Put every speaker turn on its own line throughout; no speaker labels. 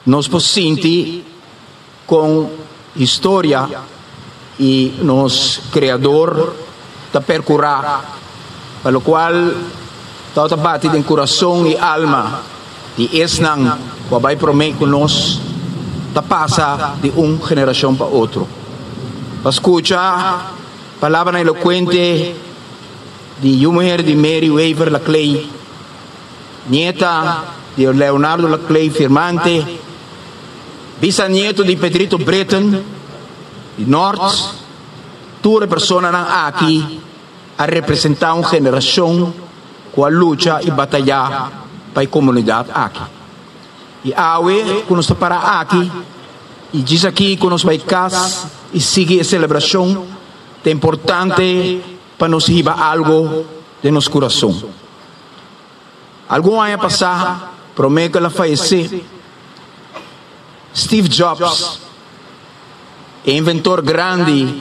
Nos por sinti con historia y nos Creador ta percura pa locual tabata bati den curason y alma di esnan cu a bay prome cu nos ta pasa di un generacion pa otro. Pa scucha palabranan elocuente di yu muher di Mary Wever Laclay, Nieta di Leonardo Laclay firmante, bisanieto di Pedrito Britten di Nort, tur e personanan aki a representa un generacion cu a lucha y bataya pa e comunidad aki. Y awe cu nos ta para aki y djis aki cu nos bay cas y sigui e celebracion, ta importante pa nos hiba algo den nos curason. Algun aña pasá, promé ku el a fayesé, Steve Jobs, e inventor grandi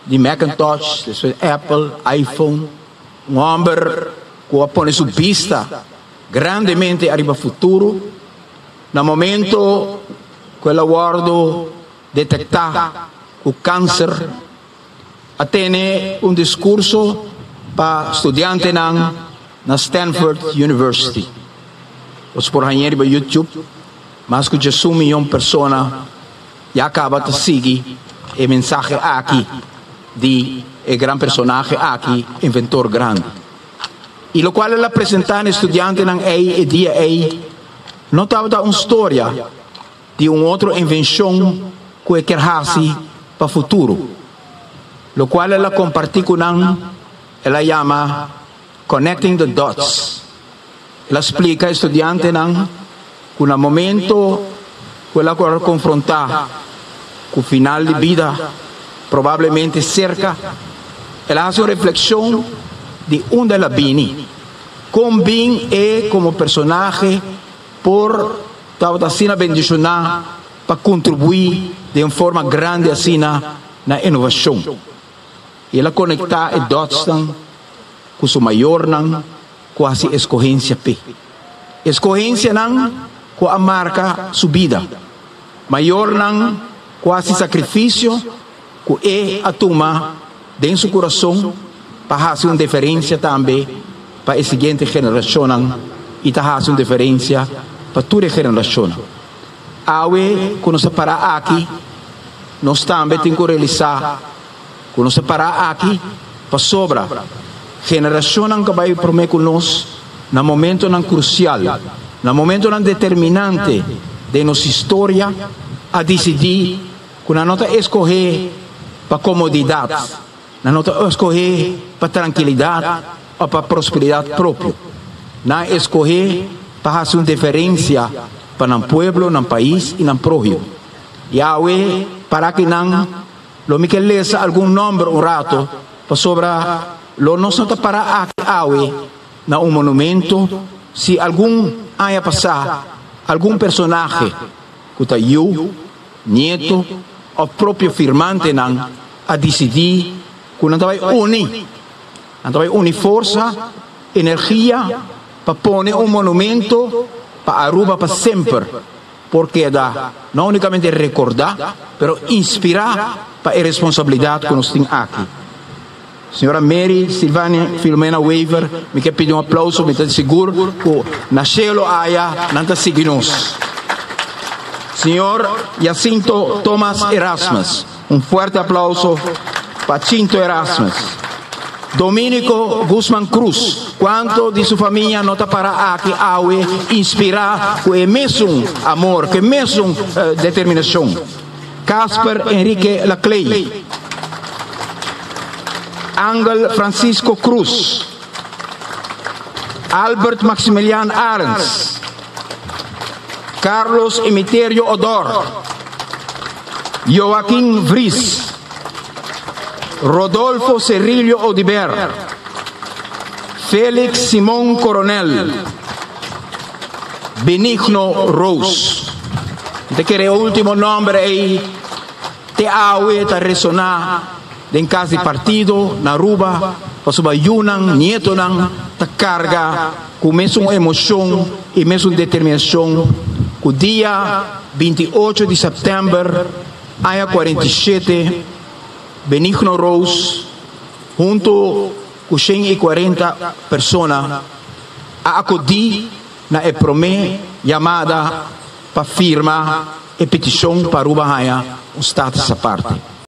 di Macintosh, despues Apple, iPhone, un hòmber ku a pone su bista grandemente ariba futuro, na momento ku el a wòrdu detektá ku kanser, a tene un diskurso pa studiantenan na Stanford University. Nos por hañ'é riba YouTube. Mas ku djesun miyon persona ya kaba ta sigui e mensahe aki di e gran personahe aki, inventor grandi. I lokual el a presentá na e studiantenan ei e dia ei no tabata un storia di un otro invencion cu e kier haci pa futuro. Locual el a comparti cu nan el a yama Connecting the Dots. El a splica e studiantenan cu na momento cu el a worde confronta cu final di bida probablemente cerca, el a haci un reflexion di unda el a bini, con bin e como personahe por Tabata asina bendishoná pa kontribuí den un forma grandi asina na inovashon. I el a konektá e dotsnan ku su mayornan ku a hasi eskohensia p'e. Eskohensianan ku a marka su bida. Mayornan ku a hasi sakrifisio ku e a tuma den su kurason pa hasi un deferensia tambe pa e siguiente generashonnan i ta hasi un deferensia pa tur e generashonnan. Awe ku nos ta pará aki, nos tambe tin ku realisá ku nos ta pará aki pasobra generashonnan ku a bai promé ku nos na momentonan krusial, na momentonan determinante den nos historia a disidí Ku nan no ta eskohé pa komodidat, nan no ta eskohé pa trankilidat òf pa prosperidat propio. Nan a eskohé pa hasi un diferensia pa nan pueblo, nan pais i nan próhimo. I awe, para ki nan, lo mi ke lesa algun nòmber un rato, pasobra lo nos no ta para aki awe na un monumento si algun aña pasá algun personahe ku ta yu, nieto òf propio firmantenan a disidí ku nan ta bai uni, nan ta bai uni forsa, energia pa pone un monumento pa Aruba pa semper por keda no únikamente rekordá pero inspirá pa e responsabilidat ku nos tin aki. Señora Mary Silvania Filomena Wever, mi ke pidi un aplauso, mi ta sigur ku na shelo aya nan ta sigui nos. Señor Jacinto Thomas Erasmus, un fuerte aplauso pa Chinto Erasmus. Dominico Guzman Cruz, cuanto di su famia no ta para aki awe inspira cu e mesun amor, cu e mesun determinacion. Casper Enrique Laclay, Angel Francisco Cruz, Albert Maximilian Arends, Carlos Emiterio Odor, Joaquin Vries, Rodolfo Cerrillo Odiber, Felix Simon Coronel, Benigno Rose. Mi ta kere e ultimo nomber ei te awe ta resona den cas di partido na Aruba pasobra yunan, nietonan ta carga cu mesun emocion y mesun determinacion. Ku dia 28 di sèptèmber aña 47, Benigno Roos, huntu ku 140 persona, a akudí na e promé yamada pa firma e petishon pa Aruba haña un status aparte.